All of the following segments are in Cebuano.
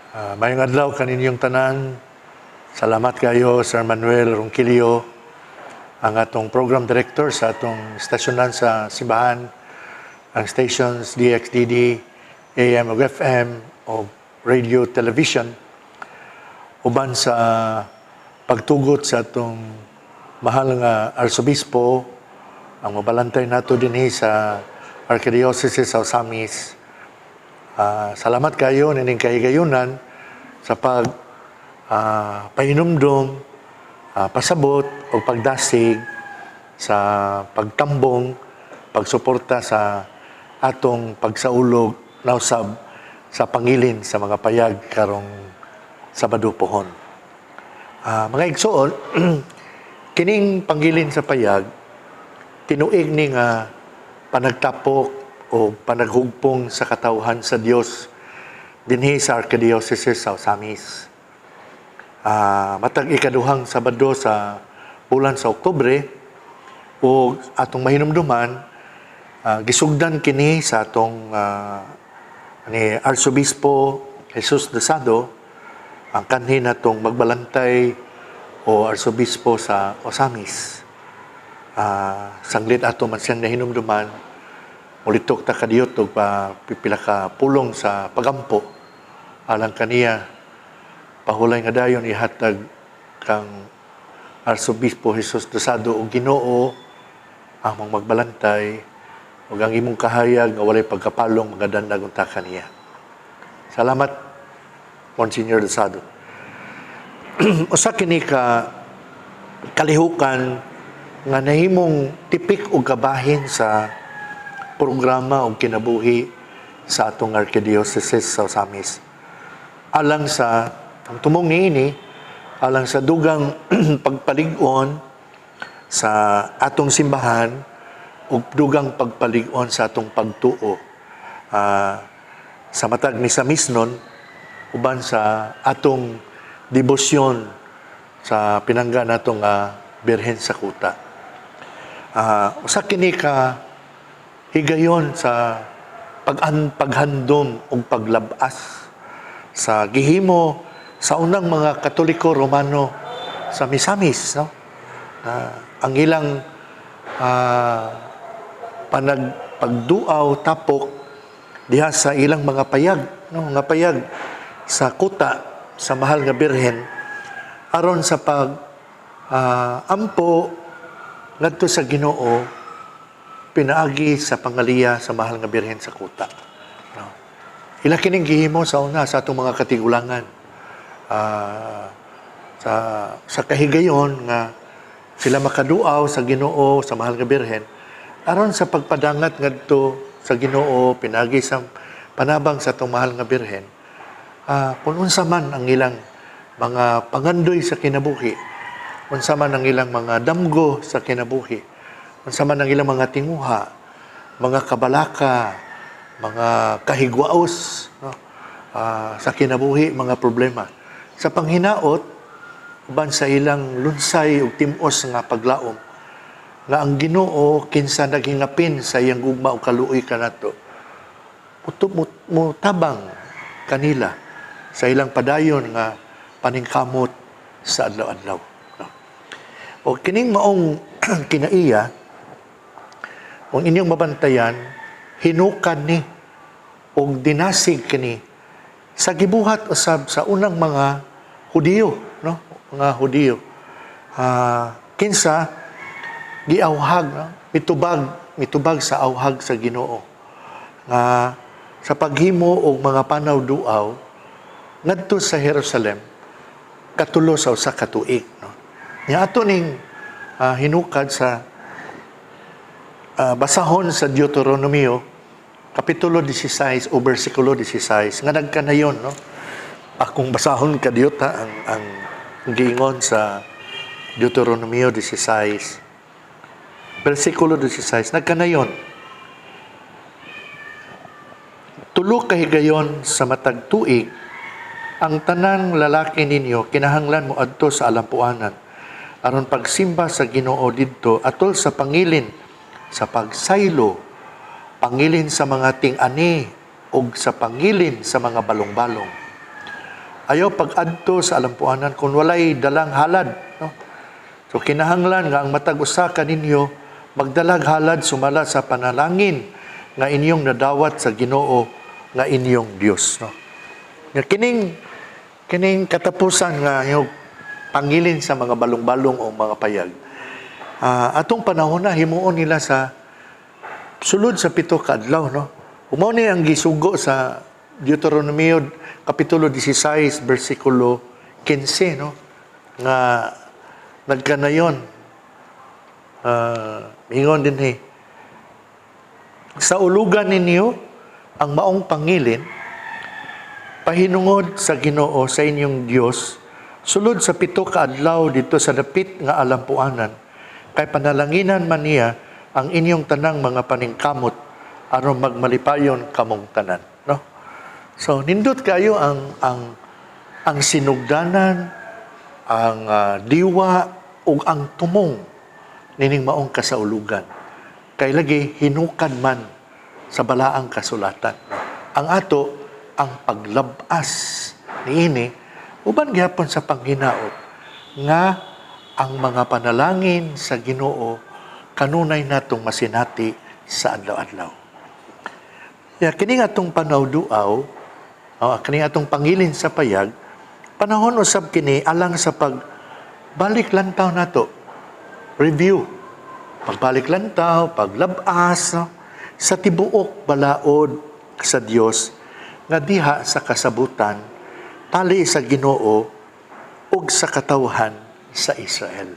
Maayong adlaw kaninyong tanan. Salamat kayo, Sir Manuel Ronquillo, ang atong program director sa atong stasyonan sa simbahan, ang stations DXDD, AM ug FM o radio television, uban sa pagtugot sa atong mahal nga arsobispo, ang mabalantay nato dinhi sa Archdiocese sa Ozamis. Salamat kayo nining kahigayunan sa pag pahinumdom, pasabot o pagdasig sa pagtambong, pagsuporta sa atong pagsaulog nausab sa pangilin sa mga payag karong Sabado pohon. Mga igsoon, kining pangilin sa payag, tinuig ni nga panagtapok o panaghugpong sa katawhan sa Dios dinhi sa Archdiocese sa Ozamis. Matag ikaduhang Sabado sa bulan sa Oktubre o atong mahinumduman, gisugdan kini sa atong ni Arsobispo Jesus Dosado, ang kanhi natong magbalantay o arsobispo sa Ozamis. Sanglit ato man siyang nahinumduman, mulitok ta kadiyot og pa pipila ka pulong sa pagampo alang kaniya. Pahulay nga dayon ihatag kang Arsobispo Jesus Dosado og Ginoo among magbalantay ug ang imong kahayag nga walay pagkapalong magadandag unta kaniya. Salamat, Monsignor Dosado. Usa kini ka kalihukan nga nahimong tipik og kabahin sa programa o kinabuhi sa atong Archdiocese sa Ozamis. Alang sa ang tumong niini, alang sa dugang pagpalig-on sa atong simbahan ug dugang pagpalig-on sa atong pagtuo. Sa matag misa misnon uban sa atong debosyon sa pinangga natong Birhen sa Kuta. Usa kini ka higayon sa paghandom ug paglabas sa gihimo sa unang mga Katoliko Romano sa Misamis, no? Ang ilang pagduaw tapok diha sa ilang mga payag, no, mga payag sa kuta sa mahal nga Birhen aron sa pag ampo ngadto sa Ginoo pinaagi sa pangaliya sa mahal nga Birhen sa kuta. No? Ila kining gihimo sa una sa atong mga katigulangan. Sa kahigayon nga sila makaduaw sa Ginoo sa mahal nga Birhen aron sa pagpadangat ngadto sa Ginoo pinaagi sa panabang sa atong mahal nga Birhen, kung unsa man ang ilang mga pangandoy sa kinabuhi, unsa man ang ilang mga damgo sa kinabuhi, unsa man ang ilang mga tinguha, mga kabalaka, mga kahigwaos, no? Sa kinabuhi, mga problema. Sa panghinaot, uban sa ilang lunsay ug tim-os nga paglaom, nga ang Ginoo kinsa naghingapin sa iyang gugma ug kaluoy kanato, mo tabang kanila sa ilang padayon nga paningkamot sa adlaw-adlaw. No? O kining maong kinaiya, kung inyong mabantayan, hinukad ni og dinasig kini sa gibuhat usab sa unang mga Hudiyo, no? Mga Hudiyo. Kinsa giawhag, no? Mitubag sa awhag sa Ginoo nga sa paghimo og mga panaw-duaw ngadto sa Jerusalem katulo sa usa ka tuig, no? Nya ato ning hinukad sa basahon sa Deuteronomio kapitulo 16 o bersikulo 16 nga nagkanayon, no? Akong basahon kadiyot ha, ang giingon sa Deuteronomio 16 bersikulo 16, nagkanayon: "Tulo ka higayon sa matag tuig ang tanang lalaki ninyo kinahanglan mo adto sa alampuanan aron pagsimba sa Ginoo didto atol sa pangilin sa pagsaylo, pangilin sa mga ting-ani ug sa pangilin sa mga balong-balong." Ayaw pag-adto sa alampuanan kung walay dalang halad, no? So kinahanglan nga ang matag usa kaninyo magdalag halad sumala sa panalangin nga inyong nadawat sa Ginoo nga inyong Dios, no? Nga kining kining katapusan nga yung pangilin sa mga balong-balong o mga payag. Atong panahon na himuon nila sa sulod sa 7 ka adlaw, no? Mao ni ang gisugo sa Deuteronomio kapitulo 16 bersikulo 15, no? Nga nagkanayon, ingon dinhi, "Sauluga ninyo ang maong pangilin pahinungod sa Ginoo sa inyong Dios sulod sa 7 ka adlaw didto sa dapit nga alampuanan, kay panalanginan man niya ang inyong tanang mga paningkamot aron magmalipayon kamong tanan," no? So nindot kayo ang sinugdanan, ang diwa ug ang tumong nining maong kasaulugan kay lagi hinukad man sa balaang kasulatan, no? Ang ato ang paglabas niini uban gihapon sa panghinaot nga ang mga panalangin sa Ginoo kanunay natong masinati sa adlaw-adlaw. Ya, kini nga atong panawduaw, oh, kini atong pangilin sa payag, panahon usab kini alang sa pagbalik lantaw nato. Review. Pagbalik lantaw, paglabas, no, sa tibuok balaod sa Dios nga diha sa kasabutan tali sa Ginoo ug sa katawhan sa Israel.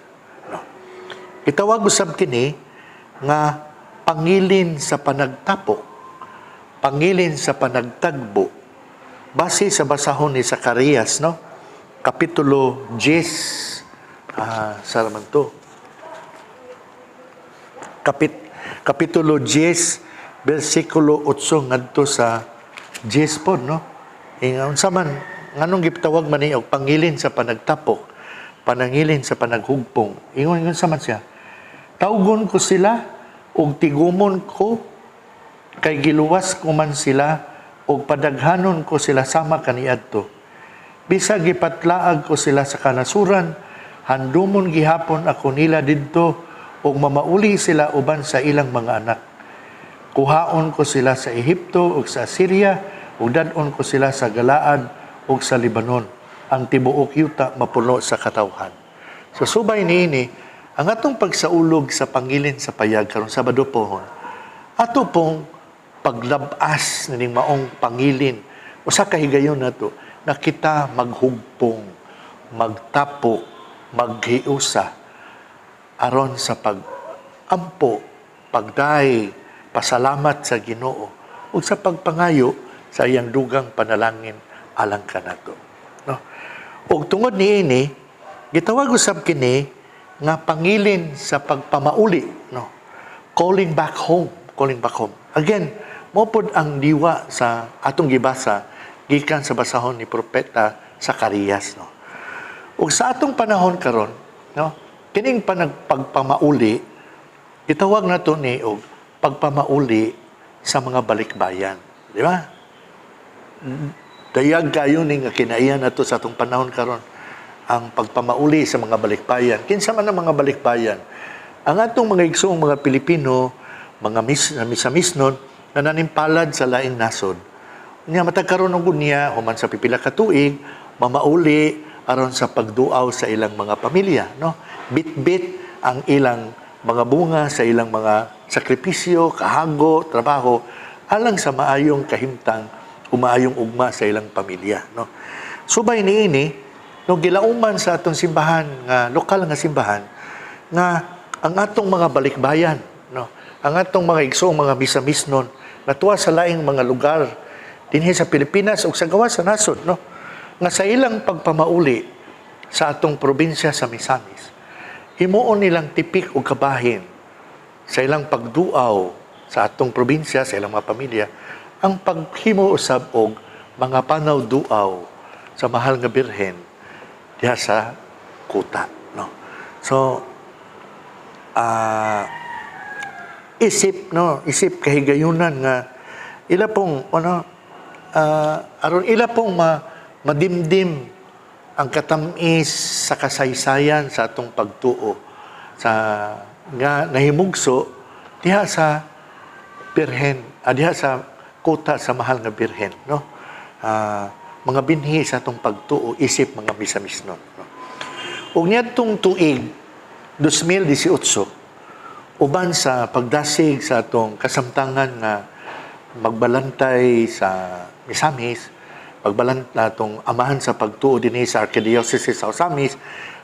No. Gitawag usab kini nga pangilin sa panagtapok, pangilin sa panagtagbo. Base sa basahon ni Zacarias, no? Kapitulo 10, sa man to. Kapitulo 10, versikulo 8 ngadto sa 10 pod, no? Ingon unsa man, nganong gitawag man ni og pangilin sa panagtapok, panangilin sa panaghugpong? Ingon ingon sa man siya, "Tawgon ko sila ug tigumon ko kay giluwas ko man sila ug padaghanon ko sila sama kaniadto. Bisag gipatlaag ko sila sa kanasuran, handumon gihapon ako nila didto ug mamauli sila uban sa ilang mga anak. Kuhaon ko sila sa Ehipto ug sa Assyria ug dad-on ko sila sa Galaad ug sa Lebanon. Ang tibuok yuta mapuno sa katawhan." So subay niini, ang atong pagsaulog sa pangilin sa payag karong Sabado pohon, ato pong paglabas nining maong pangilin, usa ka higayon nato na kita maghugpong, magtapok, maghiusa aron sa pag-ampo, pagday, pasalamat sa Ginoo ug sa pagpangayo sa iyang dugang panalangin alang kanato. No? Ug tungod niini, gitawag usab kini nga pangilin sa pagpamauli, no? Calling back home, calling back home. Again, mao pod ang diwa sa atong gibasa gikan sa basahon ni propeta Zacarias, no? Ug sa atong panahon karon, no, kining pagpamauli gitawag nato ni og pagpamauli sa mga balikbayan, di ba? Dayag kayo ni nga kinaiyan nato sa atong panahon karon ang pagpamauli sa mga balikbayan. Kinsa man ang mga balikbayan? Ang atong mga igsoong mga Pilipino, mga misamisnon nga nanimpalad sa laing nasod. Nya matag karon og unya, human sa pipila ka tuig, mamauli aron sa pagduaw sa ilang mga pamilya, no? Bitbit ang ilang mga bunga sa ilang mga sakripisyo, kahago, trabaho alang sa maayong kahimtang o maayong ugma sa ilang pamilya, no? Subay niini, no, gilauman sa atong simbahan nga lokal nga simbahan nga ang atong mga balikbayan, no, ang atong mga igsoong mga misamisnon nga tuwa sa laing mga lugar dinhi sa Pilipinas ug sa gawas sa nasod, no, nga sa ilang pagpamauli sa atong probinsya sa Misamis, himuon nilang tipik ug kabahin sa ilang pagduaw sa atong probinsya, sa ilang mga pamilya, ang paghimo usab og mga panawduaw sa Mahal nga Birhen diha sa kuta, no? So isip, no, isip kahigayunan nga ila pong ano, aron ila pong Madimdim ang katamis sa kasaysayan sa atong pagtuo sa nga nahimugso diha sa Birhen, diha sa kuta sa Mahal nga Birhen, no? Mga binhi sa atong pagtuo isip mga misamisnon, no? Ug niadtong tuig 2018, uban sa pagdasig sa atong kasamtangan nga magbalantay sa Misamis, pagbalantay atong amahan sa pagtuo dinhi sa Archdiocese sa Ozamis,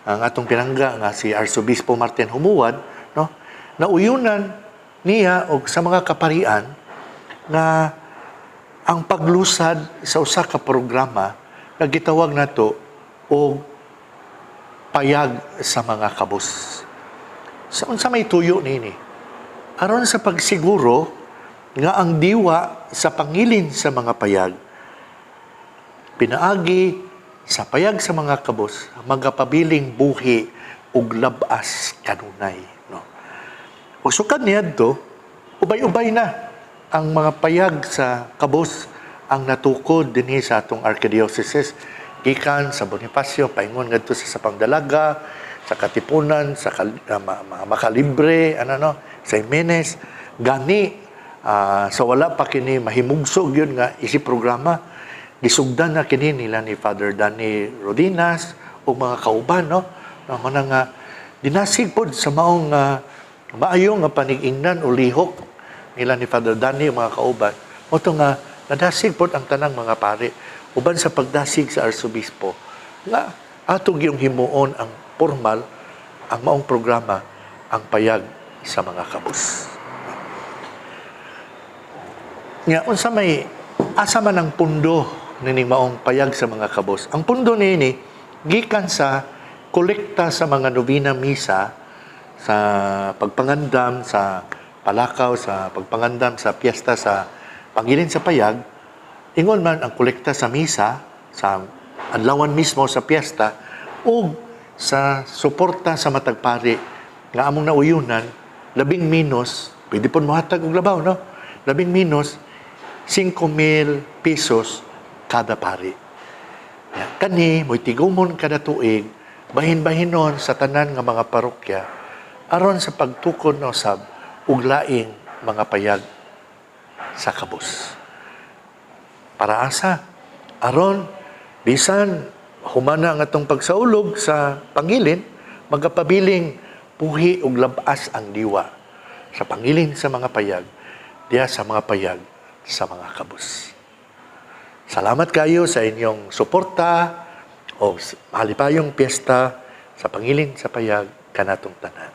ang atong pinangga nga si Arsobispo Martin Jumoad, no? Nauyunan niya og sa mga kaparian nga ang paglusad sa usa ka programa nga gitawag nato og payag sa mga kabus. Sa unsa may tuyo nini? Aron sa pagsiguro nga ang diwa sa pangilin sa mga payag pinaagi sa payag sa mga kabus magapabiling buhi ug labas kanunay, no? Ug sukad niadto, ubay-ubay na ang mga payag sa kabus ang natukod dinhi sa atong archdiocese, gikan sa Bonifacio paingon ngadto sa Sapang Dalaga, sa Katipunan, sa Makalibre, ano, no, sa Jimenez gani. Sa wala pa kini mahimugso gyud nga isip programa, gisugdan na kini nila ni Father Danny Rodinas ug mga kauban, no, na mao na nga dinasig pod sa maong maayo nga panig-ingnan o lihok nila ni Father Danny ug mga kauban, mao to nga nadasig pod ang tanang mga pari uban sa pagdasig sa arsobispo nga ato gyung himuon ang formal ang maong programa, ang payag sa mga kabus. Nga unsa may, asa man ang pundo nining maong payag sa mga kabus? Ang pundo niini gikan sa kolekta sa mga nobina misa sa pagpangandam sa palakaw, sa pagpangandam sa piyesta sa pangilin sa payag. Ingon man ang kolekta sa misa sa adlawan mismo sa piyesta ug sa suporta sa matag pari nga among nauyunan, labing minus, pwede pud mohatag og labaw, no, labing minus 5,000 pesos kada pari. Ya, kani mo'y tigumon kada tuig, bahin-bahinon sa tanan nga mga parokya aron sa pagtukod na usab og laing mga payag sa kabus. Para asa? Aron bisan humana ang atong pagsaulog sa pangilin, magapabiling puhi ug labas ang diwa sa pangilin sa mga payag, diha sa mga payag sa mga kabus. Salamat kayo sa inyong suporta o malipayong piyesta sa pangilin sa payag kanatong tanan.